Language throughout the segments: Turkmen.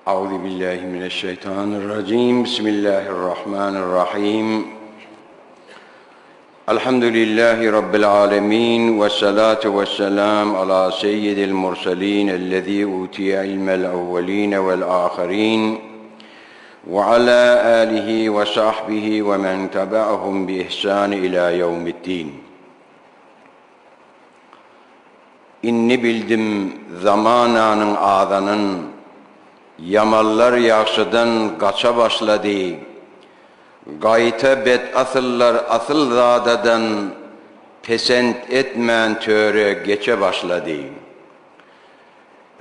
Auzu billahi mineşşeýtanirrajim. Bismillahirrahmanirrahim. Elhamdülillahi rabbil alamin ve salatu vesselam ala seyyidil murselin ellezî utiye ilmel evvelin vel ahirin ve ala alihi ve sahbihi ve men tebeahum bi ihsan ila yevmiddin. Indi bildim zamananyň azanyn, Ýamanlar ýagşydan gaça başlady. Gaýta bet asyllar asyl zadadan Pesent etmän töre geçe başlady.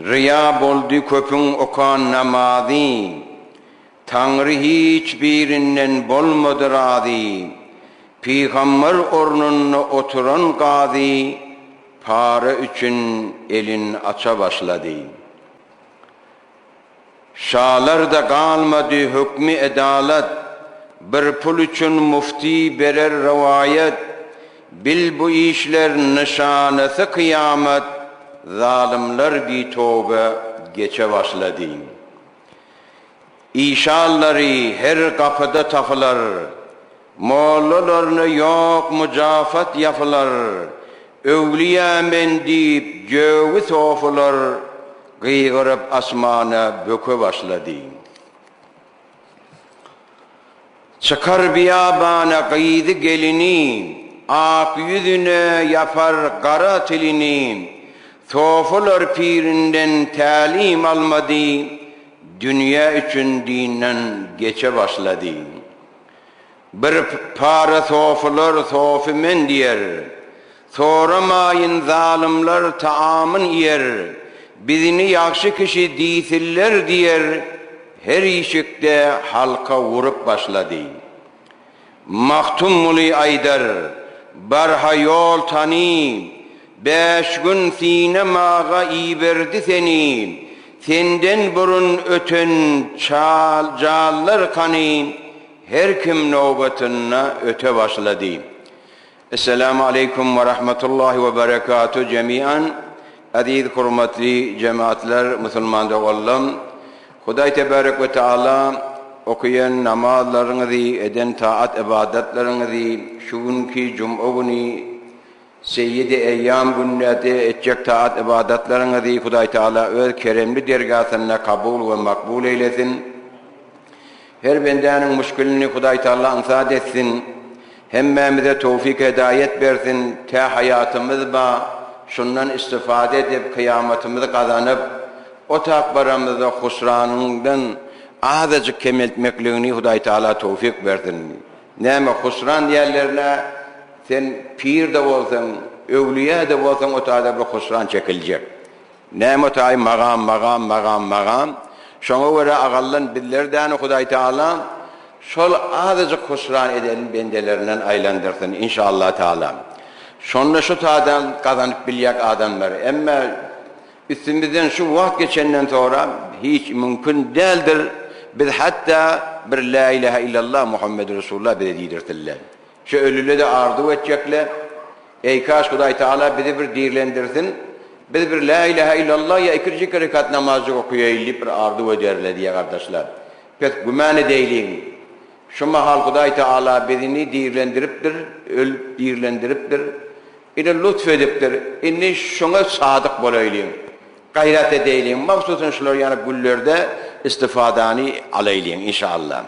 Ryýa boldy köpüň okan namazy, Taňry hiç birinden bolmady razy, Pygamber ornunda oturan gazy para üçin elin aça başlady. Şalarda galmady hökmi edalat, Bir pul üçin mufti berer rowaýat, Bil bu işler nyşanasy kyýamat, Zalymlar bitoba geçe başlady. Işanlary her gapyda tapylar, Mollalaryna ýok mujafat ýapylar, Öwlüýä men diýip jögi sofular Gygyryp asmana böke başlady. Çykar biýabana gyzy-gelini, Ak ýüzüne ýapar gara tilini, Sofular pirinden tälim almady, Dünýä üçin dinden geçe başlady. Bir para sofular sofy men diýer, Soramaýyn zalymlar taamyn iýer, Bizini ýagşy kişi diýsinler diýer, Her işikde halka urup başlady. Magtymguly aýdar, Barha ýol tany, Bäş gün synamaga iberdi seni, Senden burun öten çal jallar kany, Her kim nobatynda öte başlady. Esselamu aleýkum we rahmetullahi we berekatuh jemian Eziz hurmatly jemaatlar musulman doganlam Hudaý tebarek we taala okaýan namazlaryňyzy eden taat ybadatlaryňyzy şu günki juma güni seýýidi eýýam günlerde etjek taat ybadatlaryňyzy Hudaý taala öz keremli dergasynda kabul we makbul eýlesin. Her bendäniň muşkilini Hudaý Taala aňsat etsin. Hemmämize towfik hedaýet bersin, tä haýatymyz ba, şundan istifade edip kyýamatymyzy gazanyp, o tak baramyzda husranyňdan azajyk kemeltmekligini Hudaý Taala towfik bersin. Näme husran diýenlerine sen pir-de bolsaň, öwlüýä-de bolsaň o taýda bir husran çekiljek. Näme otaý magam magam magam magam şoňa görä agallan bizlerdäni Hudaý Taala şol azajyk husran eden bendelerinden aýlandyrsyn inşallah Taala şonda şu taýdan gazanyp bilýäk adamlar emme üstümizden şu wagt geçenden sonra hiç mümkin däldir biz hatda bir la ilahe illallah Muhammed Resulullah bize diýdirsinler şu ölüle-de arzuw etjekle Eý kaş Hudaý Tagala bizi bir dirlendirsin, biz bir Lä ilahe illallah ýa ikirjik rekat namazjyk okaýaýyn diýip bir arzuw ederler diýýär gardaşlar. Pes güman edeýliň. Şu mahal Hudaý Tagala bizini dirlendiripdir, ölüp dirlendiripdir. Ine lutf edipdir. Indi şoňa sadyk bolaýlyň. Gaýrat edeýliň. Mahsusan şular ýaly günlerde istifadany alaýlyň inşallah.